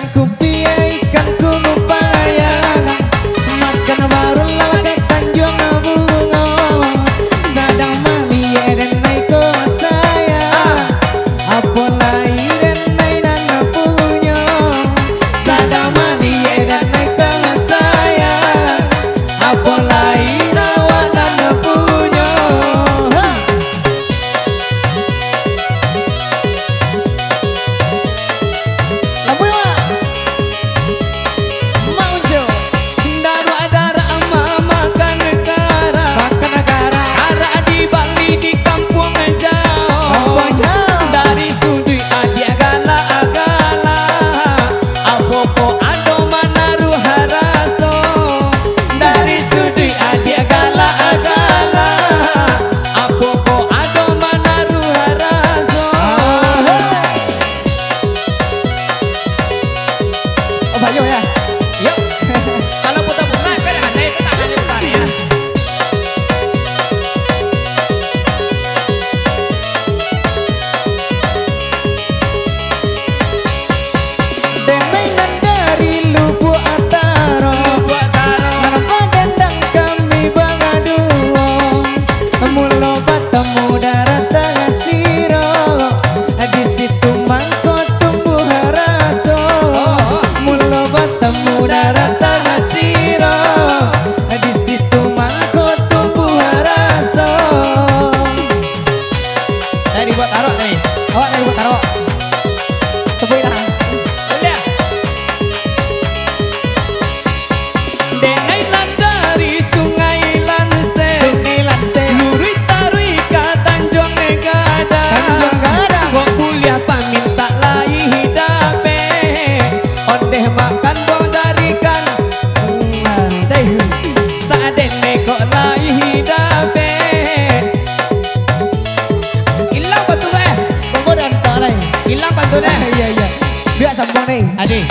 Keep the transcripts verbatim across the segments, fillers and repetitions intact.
Kupiah ikan kumupayan, makan barulah ka Tanjuang Bungo. Sadang maliek den nai ko sayang, apo lai den nai nan punyo. Sadang maliek den nai ko sayang, apo lai awak nan punyo. Ha! Lambuih, Mak. Mak Uncu. Daruak-daruak mamakan karak. Makan karak. Karak dibali di kampuang jauah. Kampuang jauah. Dari suduik adiak galak-galak, apo ko ado manaruah raso. Dari suduik adiak galak-galak, apo ko ado manaruah raso. Ah, hei. Oh, bayo, ya. Yo. Kalau putar bunga, kan ada itu tangan itu tadi, ya. Denai nan dari Lubuak Ataro, Lubuak Ataro. Nan badendang kami bangaduo. Mulo batamu darah tangah siro, di situ mangko tumbuah raso. Oh, oh. Mulo batamu darah tangah siro, di situ mangko tumbuah raso. Dari Lubuak Ataro tadi. Awak dari Lubuak Ataro. Sabuiklah. Boleh. Denai nan dari Sungai Lanseh. Sungai Lanseh. Luruih taruih ka Tanjuang Gadang. Tanjuang Gadang. Kok buliah pamintak lai dapek. Ondeh makan buah dari kan. Deh. Tak ado neko lai dapek. Ilang pantun, eh. Tunggu dan tak lai. Ilang pantun, eh. Iya, iya. Biak sambung ni. Adi.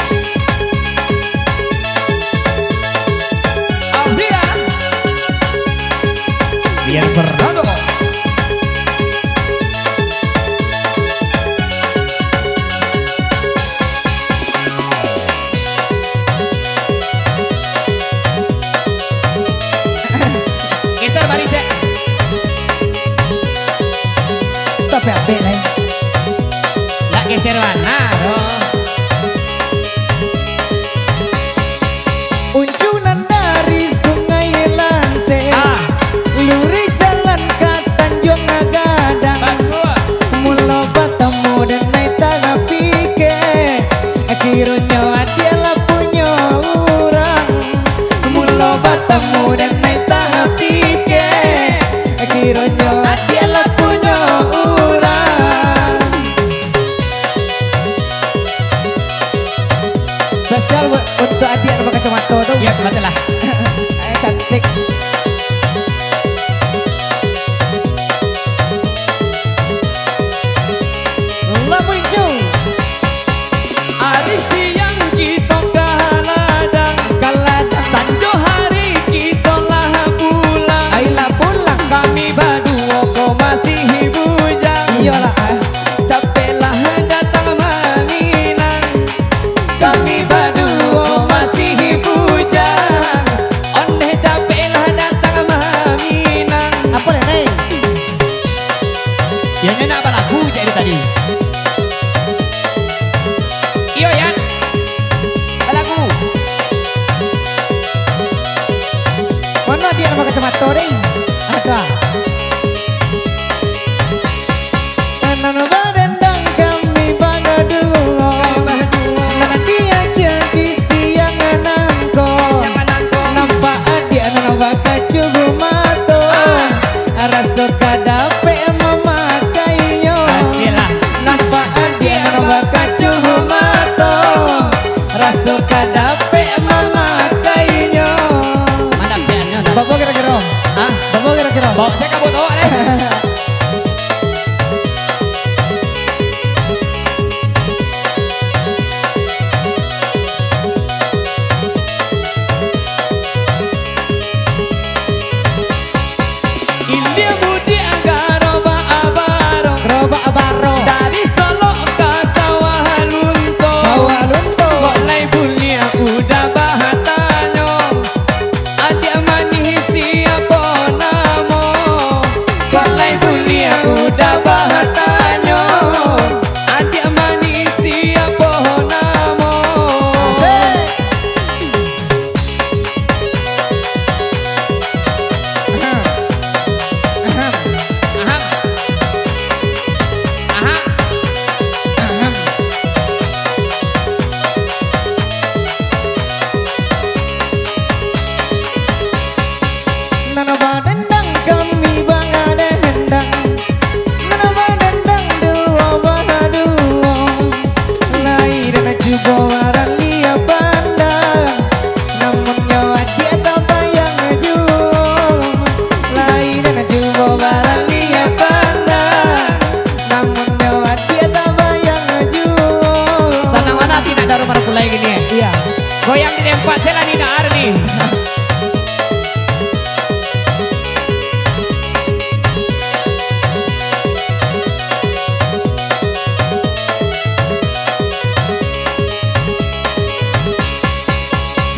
Ampia. Biar berado. Geser baris, ya. Tapi apik, lai. Nak geser mana, doh? Uncu nan dari Sungai Lanseh, ah, luruih jalan ka Tanjuang Gadang. Bagus. Mulo batamu denai tapikir, kironyo adiak lah punyo urang. Mulo batamu denai tapikir, kironyo adiak lah punyo urang. Spesial buat untuk adiak nan bakacamato tu. Yo, batua lah. Eh, cantik. Labuik Jung. Ari siang kito ka ladang. Ka ladang. Sanjo hari kito lah pulang. Ai lah pulang. Kami baduo ko masih bujang. Iyolah, ai. Capeklah datang maminang. Kami baduo masih bujang. Ondeh capeklah datang maminang. Apo, Nenek? Yo, nyo nak balagu cak itu tadi. Iyo, Yan. Balagu. Mano adiak nan bakacamato, deh? Ah, tu ah. Nan badendang kami bagaduo. Nan diagiah di siang nangko. Nampak adiak nan bakacubu mato. Ah. Raso ka dapek mamakainyo. Asyik lah. Nampak adiak nan bakacubu mato. Raso ka dapek mamakainyo. Mana piaknyo dah? Bapak kira-kira. Hah? Taruh baru mulai gini, eh. Iya. Goyang di tempat, saya lah Nina Arni.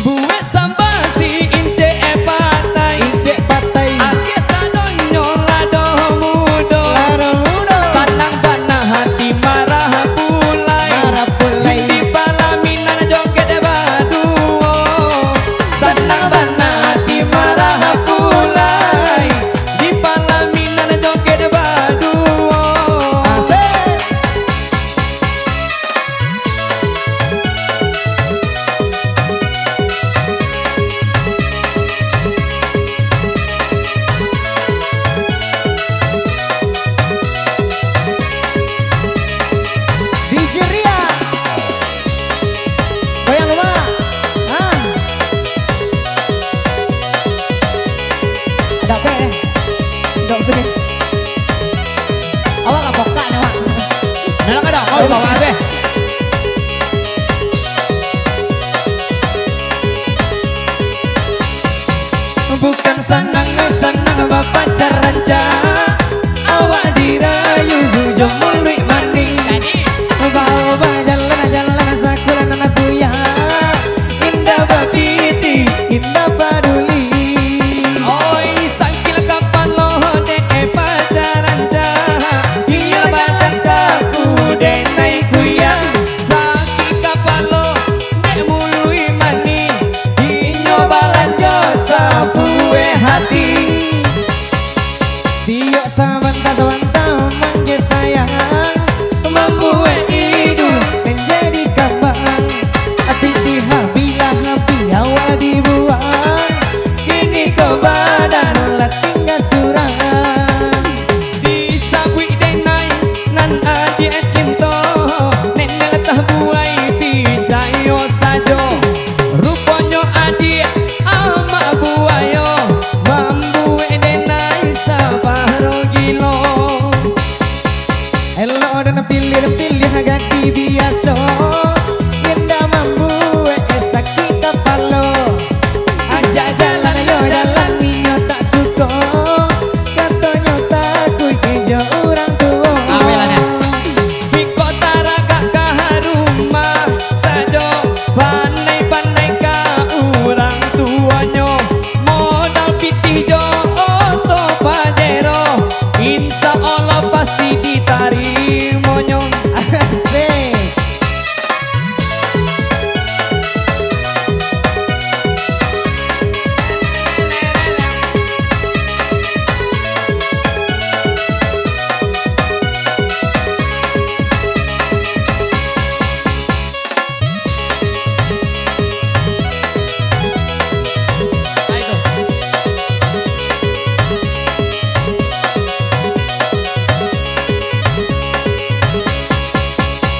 Buek sambah si incek e patai. Incek patai. Agiah sadonyo lah doh mudo. Lah doh mudo. Sanang bana hati marah pulai. Marah pulai. Di palaminan joget baduo. Sanang bana hati marah pulai. Di palaminan joget baduo. Asik. D J Ria. Goyang rumah. Ah. Dok be. Dok be. Awak ka pokak ni, awak. Nah, lah ka dok, kau bawa be. Bukan sanang-sanang bapacaran, Cak. Awak dirayu jo muluik manih. Jadi? Bao bajalan-jalan sakulah nan kuya. Indak bapitih, indak paduli. Oi, sakik kapalo dek e pacaran, Cak. Iyo badan saku dek nai kuya. Sakik kapalo dek muluik manih. Inyo balanjo sabuek hati. Tiok sabanta-sabanta manggil sayang, mambuek iduik manjadi kambang. Ati dihabih-habih awak dibuang, kini ko badan lah tingga surang. Disabuik denai nan adiak cinto, nenek lah tabuai picayo sajo. Ruponyo adiak amak buayo, mambuek denai sabaro gilo. Elok den piliah-piliah gadih biaso, indak mambuek sakik kapalo. Ajak jalan yo jalan, inyo tak suko, katonyo takuik jo urang tuo. Biko taragak ka rumah sajo, pandai-pandai ka urang tuonyo. Modal pitih jo oto Pajero, insya Allah pasti ditarimonyo. Asik.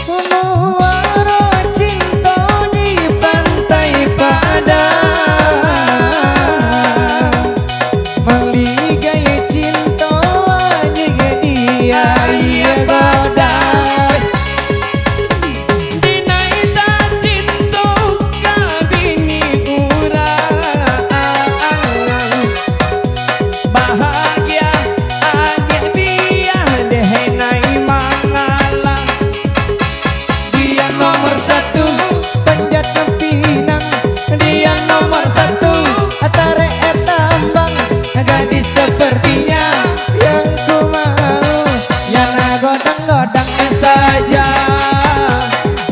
Muaro cinto di Pantai Padang, maligai cinto anjing di aia godang. Dinai tacinto ka bini urang, bahagia agiah biah deh nai mangalang. Dia nomor satu panjat pinang, dia nomor satu tarik tambang. Gadis sepertinya yang ku mau, yang godang-godang saja,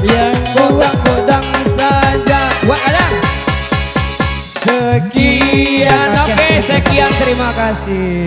yang godang-godang saja. Wak ada. Sekian, oke, sekian, terima kasih.